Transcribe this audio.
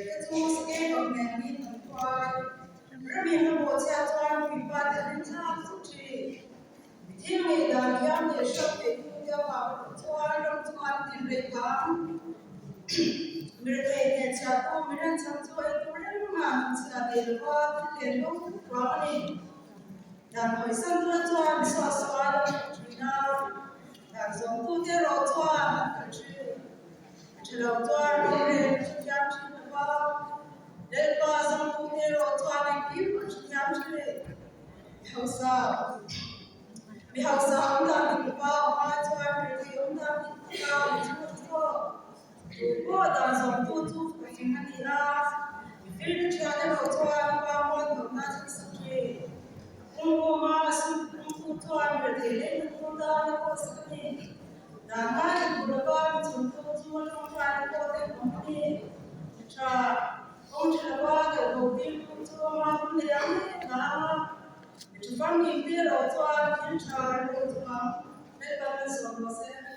Te chu sakei bang nen niin an khuai. Rami hla bawhchhiah chuan puipa te an inthlak zuk thin. Mi thil ngaihdan thiam leh hriat theih tu te avang erawh chuan ram chungah an din rei phang. Mi rethei hnehchhiah tu mi renchhan chu ei tur reng a an chhiah thei lova thil len bo thut vang a ni. Dan hawisan tura chuan mi suahsual an hmu thin a, dan zawmtute erawh chuan an kal thin. A tha lo chuan rorel a hrethiam thin lo va, Lalpa zawngtute erawh chuan engkim an hrethiam thin. Mi hausa, mi hausa awm dan dik lova awm ai chuan rethei awm dan dik taka awm chu a tha zawk. Tu pawh dan zawmtu chu fing a ni a, mi firna thian erawh chuan pa muan hlawhna a thlensak thin. A pungkhawma sum pungtu chuan rethei lehna tur tan a pawhsak a ni. Dan ngai a duh lova mi chhungtu chu a tawngtaina pawh te an awm a ni. Mi tha, kawng tha lova kalbo tirtu chu ama hun nei ang hle a, mi tha famkim te erawh chuan thil tha an lo chung ang. Lalpan an sawm rawh se.